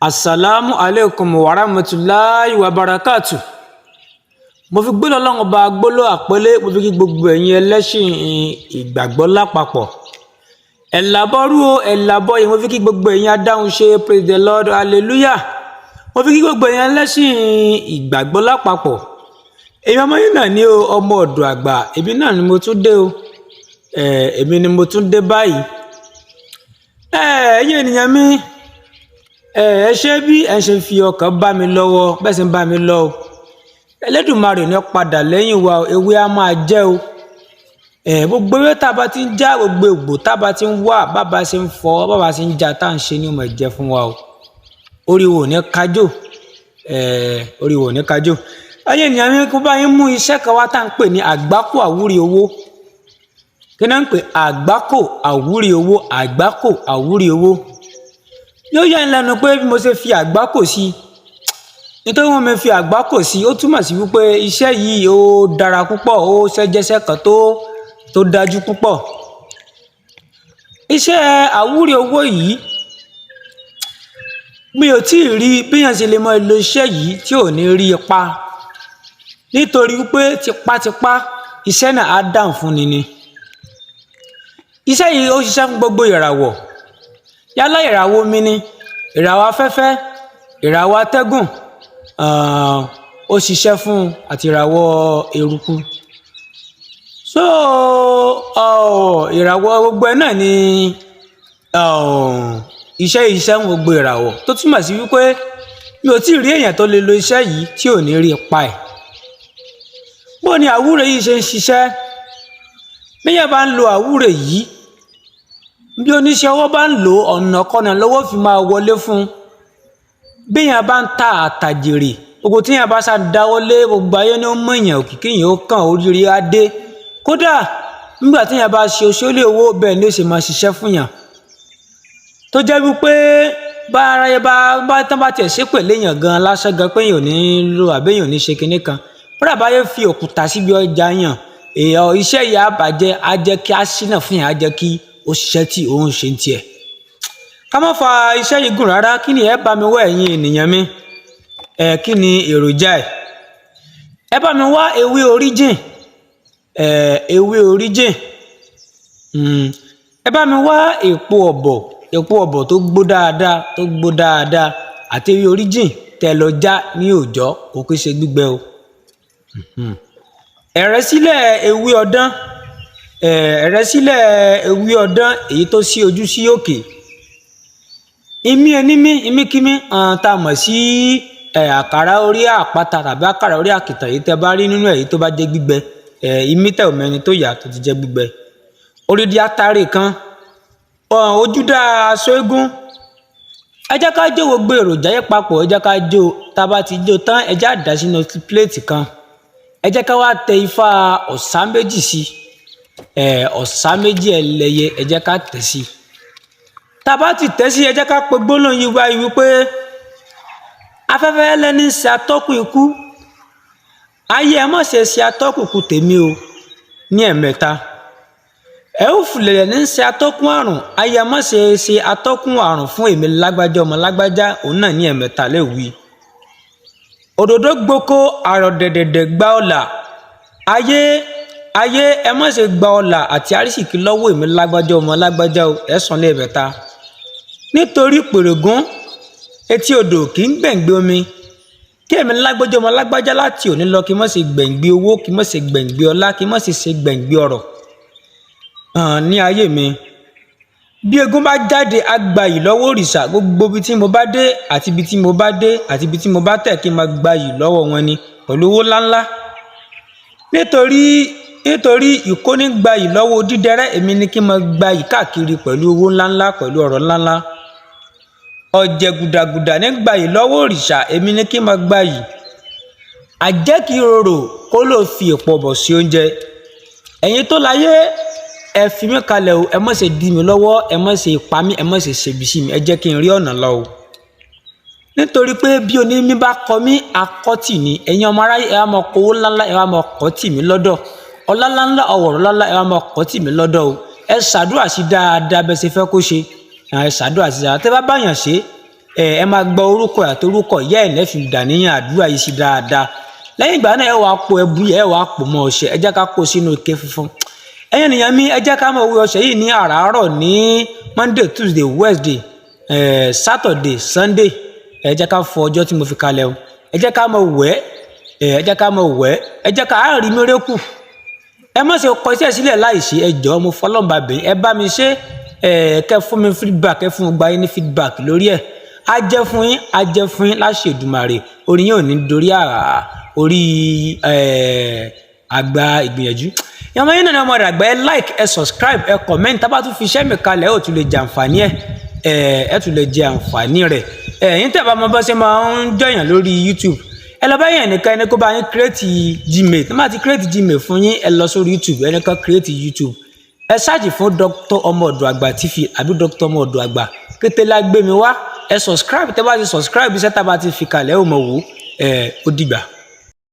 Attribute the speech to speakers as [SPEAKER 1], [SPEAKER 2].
[SPEAKER 1] Asalaamu aleykum wa rahmatulahi wa barakatu. Mo fi gbólóhùn Ọlọ́run ọba gbólóhùn àpọ́nlé, mo fi kí gbogbo ẹ̀yin ẹlẹ́sìn ìgbàgbọ́ lápapọ̀. Ẹ̀làbọ́rú o, ẹ̀làbọ́yè. Mo fi kí gbogbo ẹ̀yin adáhunṣe, praise the Lord, hallelujah. Mo fi kí gbogbo ẹ̀yin ẹlẹ́sìn ìgbàgbọ́ lápapọ̀. Èmi ọmọ yín náà ní o, ọmọ ọ̀dọ̀ àgbà. Èmi náà ni mo tún dé o, èmi ni mo tún dé báyìí. Ẹ̀yin ènìyàn mi, ẹ ṣé bí ẹ ṣe fi ọkàn bá mi lọ́wọ́, bẹ́ẹ̀ sì ń bá mi lọ o. Ẹlẹ́dùnmarè ní padà lẹ́yìn wa o, ewé á máa jẹ́ o. Gbogbo ewé tá a bá ti ń já, gbogbo egbò tá a bá ti ń wà, bàbá ṣe ń fọ, bàbá ṣe ń já, tá à ń ṣe ní ọmọ ìjẹ fún wa o. Orí wo ní kájò, orí wo ní kájò. Ẹ̀yin ènìyàn mi, kó bá yín mú iṣẹ́ kan wá tá à ń pè ní àgbákò àwúrí owó. Kí náà ń pè àgbákò àwúrí owó? Àgbákò àwúrí owó yóò yà ń lẹ́nu pé bí mo ṣe fi àgbákò sí, nítorí wọn mi fi àgbákò sí, ó túmọ̀ sí wípé iṣẹ́ yìí ó dára púpọ̀, ó ṣẹ́jẹ́sẹ́ kan tó dájú púpọ̀. Iṣẹ́ àwúrí owó yìí, mi ò tí ì rí bíyàn ṣe lè mọ lo iṣẹ́ yìí tí ò ní rí ipa, nítorí wípé tipátipá iṣẹ́ náà á dáhùn fún ni ni. Iṣẹ́ yìí, ó ṣiṣẹ́ fún gbogbo ìràwọ̀, yálà ìràwọ̀ omi ni, ìràwọ̀ afẹ́fẹ́, ìràwọ̀ atẹ́gùn, ó ṣiṣẹ́ fún, àti ìràwọ̀ eruku. So ìràwọ̀ gbogbo ẹ̀ náà ni iṣẹ́ yìí ṣiṣẹ́ fún gbogbo ìràwọ̀, tó túmọ̀ sí wípé mi ò tí ì rí èèyàn tó lè lo iṣẹ́ yìí tí ò ní rí ipa ẹ̀. Bó ni àwúre yìí ṣe ń ṣiṣẹ́? Bíyàn bá ń lo àwúre yìí, bí oníṣẹ́ ọwọ́ bá ń lò, ọ̀nà kọ́nà lọ́wọ́ fi máa wọlé fún un. Béèyàn bá ń ta àtàjèrè, gbogbo téèyàn bá ṣá dáwọ́ lé, gbogbo ayé ní ó mọ̀ èèyàn, òkìkí èèyàn ó kàn, oríire á dé. Kódà nígbà téèyàn bá ṣe oṣoolé owó, bẹ́ẹ̀ ni ó ṣe máa ṣiṣẹ́ fún yàn, tó jẹ́ wípé bá aráyé bá tán bá tiẹ̀ ṣépè léèyàn gan lásán gan, pé èèyàn ò ní lò àbí èèyàn ò ní ṣe kinní kan, kódà báyé fi òkúta síbi ọjà yàn, èèyàn iṣẹ́ yìí á bàjẹ́, á jẹ́ kí á ṣínà fún yàn, á jẹ́ kí ó ṣiṣẹ́ tí òun ṣe ń tiẹ̀. Ká má fa iṣẹ́ yìí gùn rárá. Kí ni ẹ bá mi wá, ẹ̀yin ènìyàn mi? Ẹ kí ni èròjà ẹ̀? Ẹ bá mi wá ewé oríjìn, ẹ ewé oríjìn. Ẹ bá mi wá èpo ọ̀bọ̀, èpo ọ̀bọ̀ tó gbó dáadáa, tó gbó dáadáa, àti ewé oríjìn tẹ́ lọ já ní òòjọ́, kò kí ṣe gbígbẹ o. Ẹ̀rẹ́sílẹ̀ ewé ọdán, ẹ̀rẹ́sílẹ̀ ewé ọdán èyí tó sí ojú sí òkè. Imí enímí, imíkímí tá a mọ̀ sí àkàrà orí àpáta tàbí àkàrà orí àkìtàn, èyí tẹ́ bá rí nínú èyí tó bá jẹ́ gbígbẹ, imí tẹ̀ òmẹni tó yà tó ti jẹ́ gbígbẹ. Odidi atare kan, ojúdá aṣọ eégún. Ẹ jẹ́ ká jó gbogbo èròjà yẹn papọ̀. Ẹ jẹ́ ká jó. Tá a bá ti jó tán, ẹ jẹ́ á dà sínú pléètì kan. Ẹ jẹ́ ká wá tẹ ifá ọ̀sá méjì sí, ọ̀sá méjì ẹlẹ́yẹ. Ẹ jẹ́ ká tẹ̀ sí. Tá a bá ti tẹ̀ sí, ẹ jẹ́ ká pe gbólóhùn yìí wáyé wípé: afẹ́fẹ́ lẹ́ni ṣe atọ́kùn ikú, ayé ẹ má ṣe ṣe atọ́kùn ikú tèmi o, ní ẹ̀mẹ́ta. Ẹ ó fìlẹ̀lẹ̀ ní ṣe atọ́kùn àrùn, ayé ẹ má ṣe ṣe atọ́kùn àrùn fún èmi lágbájá ọmọ lágbájá, òun náà ní ẹ̀mẹ́ta lè wí. Òdòdó gboko àrọ̀ dẹ̀dẹ̀dẹ̀ gba ọ̀là, ayé, ayé ẹ má ṣe gba ọlà àti àrísìkí lọ́wọ́ èmi lágbájá ọmọ lágbájá o. Ẹ sàn lẹ́ẹ̀mẹ́ta, nítorí pèrègún etí odò kì í gbẹ̀ngbẹ́ omi. Kí èmi lágbájá ọmọ lágbájá láti òní lọ, kí n má ṣe gbẹ̀ngbẹ́ owó, kí n má ṣe gbẹ̀ngbẹ́ ọlá, kí n má ṣe ṣe gbẹ̀ngbẹ́ ọrọ̀ hàn ní ayé mi. Bí eégún bá jáde, á gbayì lọ́wọ́ òrìṣà. Gbogbo ibi tí mo bá dé àti ibi tí mo bá dé àti ibi tí mo bá tẹ̀, kí n máa gbayì lọ́wọ́ wọn ni pẹ̀lú owó ńláńlá, nítorí ìkónígbayì lọ́wọ́ dídẹrẹ́. Èmi ni kí n máa gbayì káàkiri pẹ̀lú owó ńláńlá, pẹ̀lú ọ̀rọ̀ ńláńlá. Ọ̀jẹ̀ gùdàgùdà ní gbayì lọ́wọ́ òrìṣà, èmi ni kí n máa gbayì. Àjẹkìrorò kó ló fi èpo ọ̀bọ̀ sí oúnjẹ. Ẹ̀yin tó láyé, ẹ fi mí kalẹ̀ o. Ẹ má ṣe dí mi lọ́wọ́, ẹ má ṣe pa mí, ẹ má ṣe ṣèbí sí mi. Ẹ jẹ́ kí n rí ọ̀nà lọ o, nítorí pé bí onímí bá kọ mí, akọ́tì ni. Ẹ̀yin ọmọ aráyé, ẹ wá máa kọ owó ńláńlá, ẹ wá máa kọ́ tì mí lọ́dọ̀. Ọlá ńláńlá, ọ̀wọ̀rọ̀ ńláńlá, ẹ wá máa kọ́ tì mí lọ́dọ̀ o. Ẹ ṣàdúrà sí dáadáa bẹ́ẹ̀ ṣe fẹ́ kó ṣe. Ẹ ṣàdúrà sí dáadáa. Tẹ́ bá báyàn ṣe. Ẹ máa gba orúkọ àti orúkọ ìyá ẹ̀ lẹ́fì dàníyàn àdúrà yìí sí dáadáa. Lẹ́yìn ìgbà náà, ẹ wàá po ẹbu yìí, ẹ wàá pò mọ́ ọṣẹ. Ẹ jẹ́ ká kó sínú ike funfun. Ẹ̀yin ènìyàn mi, ẹ jẹ́ ká máa wẹ̀ ọṣẹ yìí ní àràárọ̀ ní Monday, Tuesday, Wednesday, Saturday, Sunday. Ẹ jẹ́ ká fọ ọjọ́ tí mo fi kalẹ̀ o. Ẹ jẹ́ ká máa wẹ̀ ẹ jẹ́ ká máa wẹ̀. Ẹ jẹ́ ká rí miracle. Ẹ má ṣe kọ iṣẹ́ sílẹ̀ láì ṣe. Ẹ jọ̀ọ́, mo fọlọ́ǹba bẹ̀, ẹ bá mi ṣe. Ẹ kẹ́ fún mi feedback, ẹ fún gba yín ní feedback lórí ẹ̀. Á jẹ́ fún yín, á jẹ́ fún yín láṣẹ Èdùmàrè. Orí yín ò ní dorí orí àgbà ìgbìyànjú. Ìyàmọ̀ yín náà ni ọmọ rẹ̀ àgbà. Ẹ like, ẹ subscribe, ẹ comment. Tá bá tún fi iṣẹ́ mi kalẹ̀, ẹ ò tún lè jẹ àǹfààní ẹ, ẹ tún lè jẹ àǹfààní rẹ̀. Ẹ̀yin tẹ́ bá mọ bá ṣe máa ń jọyàn lórí YouTube, ẹ lọ bá yẹn nìkan, ẹni kó bá yín create Gmail. Tó bá ti create Gmail fún yín, ẹ lọ sórí YouTube, ẹni kan create YouTube, ẹ search fún Dr. Ọmọ Ọ̀dọ̀ Àgbà TV àbí Dr. Ọmọ Ọ̀dọ̀ Àgbà, kété la gbé mi wá. Ẹ subscribe. Tẹ́ bá ti subscribe, iṣẹ́ tá a bá ti fi kalẹ̀, ẹ ò mọ̀ wò ẹ. Ó dìgbà.